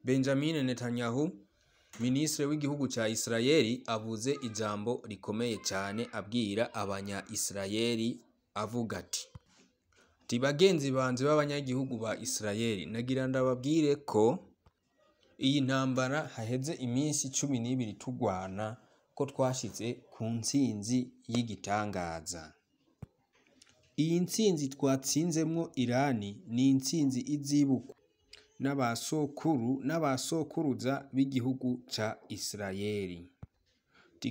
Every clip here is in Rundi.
Benjamin Netanyahu, minisitiri w'igihugu ca Israeli, avuze ijambo rikomeye cyane abwira abanya Israeli avuga ati: "Bagenzi banje b'abanyagihugu ba Israeli, nagira ndababwire ko iyi ntambara haheze iminsi 12 tugwana, ko twashize ku ntsinzi y'igitangaza. Iyi ntsinzi twatsinzemwo Irani ni intsinzi izibukwa n'abasokuru n'abasokuruza b'igihugu ca Israeli.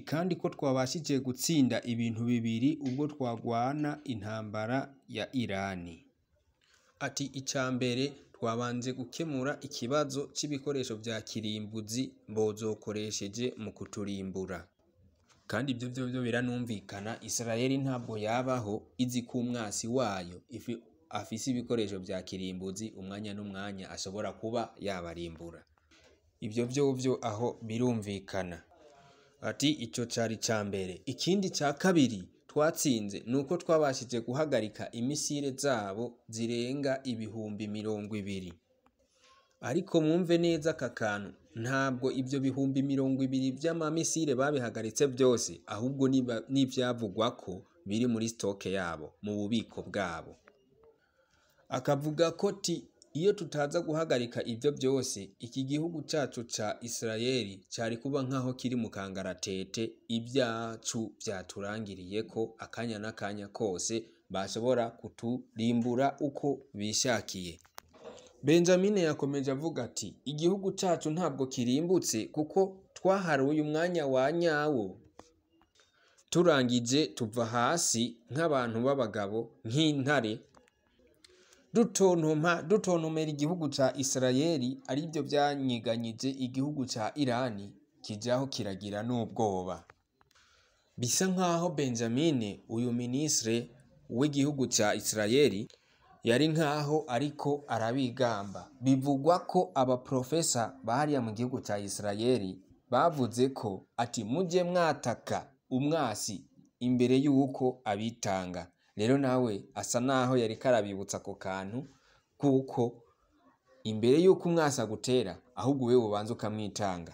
Kandi ko twabashije gutsinda ibintu bibiri ubwo twagwana intambara ya Irani." Ati ica mbere, twabanje gukemura ikibazo c'ibikoresho vya kirimbuzi bozokoresheje mu kuturimbura. Kandi ivyo vyo biranumvikana, Israeli ntabwo yabaho izi ko umwasi wayo afise ibikoresho vya kirimbuzi, umwanya n'umwanya ashobora kuba yabarimbura. Ivyo vyovyo aho birumvikana. Ati ico cari ca mbere. Ikindi ca kabiri twatsinze nuko twabashije guhagarika imisire zabo zirenga 20,000. Ariko mwumve neza aka kantu, ntabwo ivyo 20,000 vy'amamisire babihagaritse byose, ahubwo n'ivyavugwa ko biri muri stock yabo, mu bubiko bwabo. Akavuga ko ti iyo tutaza guhagarika ivyo byose, iki gihugu cacu ca Israeli cari kuba nkaho kiri mu kangaratete, ibyacu vyaturangiriye ko akanya n'akanya kose bashobora kuturimbura uko bishakiye. Benjamin yakomeje avuga ati igihugu cacu ntabwo kirimbutse kuko twaharuye umwanya wa nyawo, turangije tuva hasi nk'abantu b'abagabo, nk'intare, dutontoma dutontomera igihugu ca Israeli, aribyo vyanyeganyije igihugu ca Irani kijaho kiragira n'ubwoba. Bisa nkaho Benjamin, uyu ministre w'igihugu ca Israeli, yari nkaho ariko arabigamba. Bivugwa ko abaprofesa bahariya mu gihugu ca Israeli bavuze ko ati muje mwataka umwasi imbere y'uko abitanga. Rero nawe asa naho yari karabibutsa ako kantu, kuko imbere y'uko umwasi agutera, ahubwo wewe ubanza ukamwitanga.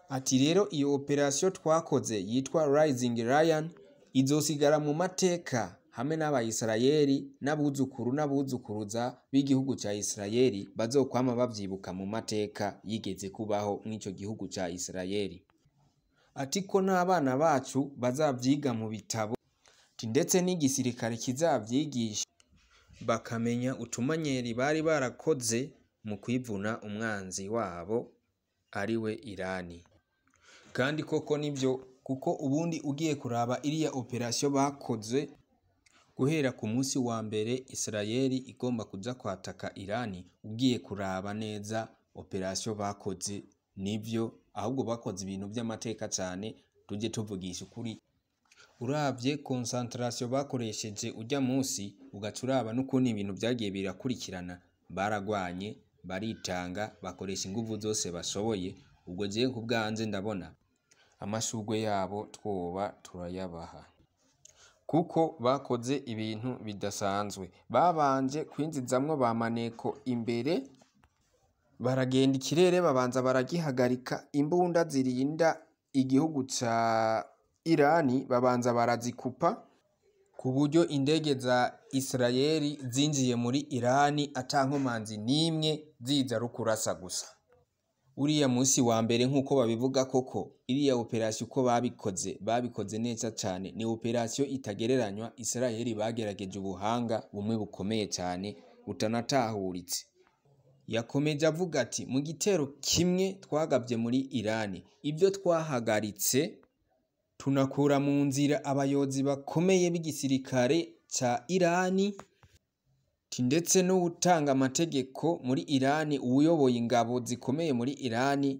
Ati rero iyo operation twakoze yitwa Rising Lion izosigara mu mateka hamwe n'abayisirayeli n'abuzukuru n'abuzukuruza b'igihugu ca Israeli bazokwama bavyibuka mu mateka yigeze kubaho mw'ico gihugu ca Israeli. Ati ko n'abana bacu bazavyiga mu bitabo, ndetse n'igisirikare kizavyigisha, bakamenya utumanyeri bari barakoze mu kwivuna umwanzi wabo ariwe Irani. Kandi koko nivyo, kuko ubundi ugiye kuraba iriya operation bakoze guhera ku munsi wa mbere Israeli igomba kuja kwataka Irani, ugiye kuraba neza operation bakoze nivyo, ahubwo bakoze ibintu vy'amateka cane, tuje tuvugisha ukuri. Uravye concentration bakoresheje urya munsi, ugaca uraba n'ukuntu ibintu vyagiye birakurikirana, baragwanye, baritanga, bakoresha inguvu zose bashoboye. Ubwo jewe ku bwanje ndabona amashurwe yabo twoba turayabaha, kuko bakoze ibintu bidasanzwe. Babanje kwinjizamwo ba maneko imbere, baragenda ikirere babanza baragihagarika, imbunda zirinda igihugu ca Irani babanza barazikupa, ku buryo indege za Israeli zinjiye muri Irani ata nkomanzi n'imwe, ziza rukurasa gusa. Uriya munsi wa mbere nk'uko babivuga koko, iriya operation uko babikoze, babikoze neza cane. Ni operation itagereranywa. Israeli bagerageje ubuhanga bumwe bukomeye cane butanatahuritse. Yakomeje avuga ati mu gitero kimwe twagabye muri Irani, ibyo twahagaritse tunakura mu nzira abayobozi bakomeye b'igisirikare ca Irani, ndetse n'uwutanga amategeko muri Irani, uwuyoboye ingabo zikomeye muri Irani,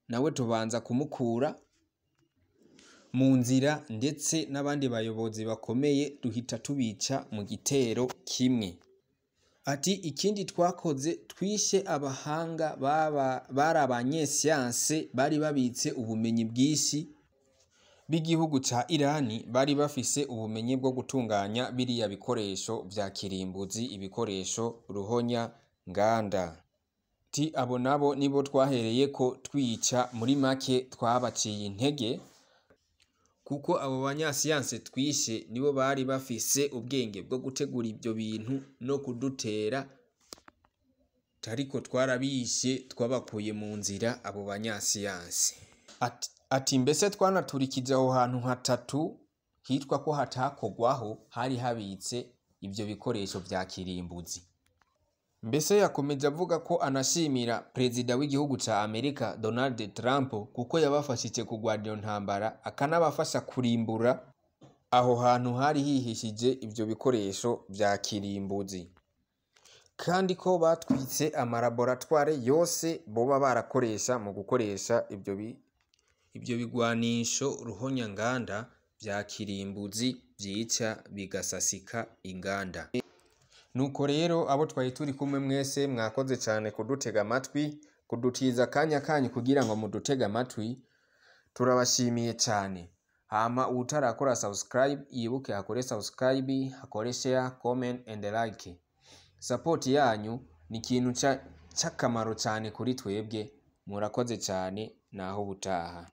nawe tubanza kumukura mu nzira, ndetse n'abandi bayobozi bakomeye duhita tubica mu gitero kimwe. Ati ikindi twakoze, twishe abahanga bari abanyesiyanse bari babitse ubumenyi bwinshi b'igihugu ca Irani, bari bafise ubumenyi bwo gutunganya biriya bikoresho vya kirimbuzi, ibikoresho ruhonya nganda. Ti abo nabo nibo twahereyeko twica, muri make twabaciye intege, kuko abo banyasiyanse twishe nibo bari bafise ubwenge bwo gutegura ivyo bintu no kudutera, ariko twarabishe, twabakuye mu nzira abo banyasiyanse. Ati mbese twanaturikije aho hantu hatatu hitwa ko hatakogwaho hari habitse ivyo bikoresho vya kirimbuzi. Mbese yakomeje avuga ko anashimira perezida w'igihugu ca Amerika Donald Trump kuko yabafashije kugwana iyo ntambara, akanabafasha kurimbura aho hantu hari hihishije ivyo bikoresho vya kirimbuzi, kandi ko batwitse amalaboratware yose boba barakoresha mu gukoresha ivyo bigwanisho ruhonyanganda vya kirimbuzi vyica bigasasika inganda. Nuko rero abo twari turi kumwe mwese mwakoze cane kudutega amatwi, kudutiza akanya kanyu kugira ngo mudutege amatwi, turabashimiye cane. Hama uwutarakora subscribe yibuke akore subscribe, akore share, comment and like. Support yanyu ni ikintu c'akamaro cane kuri twebwe, murakoze cane, naho ubutaha.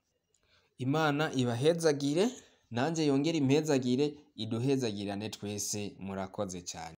Imana ibahezagire, nanje yongere impezagire, iduhezagirane twese, murakoze cane.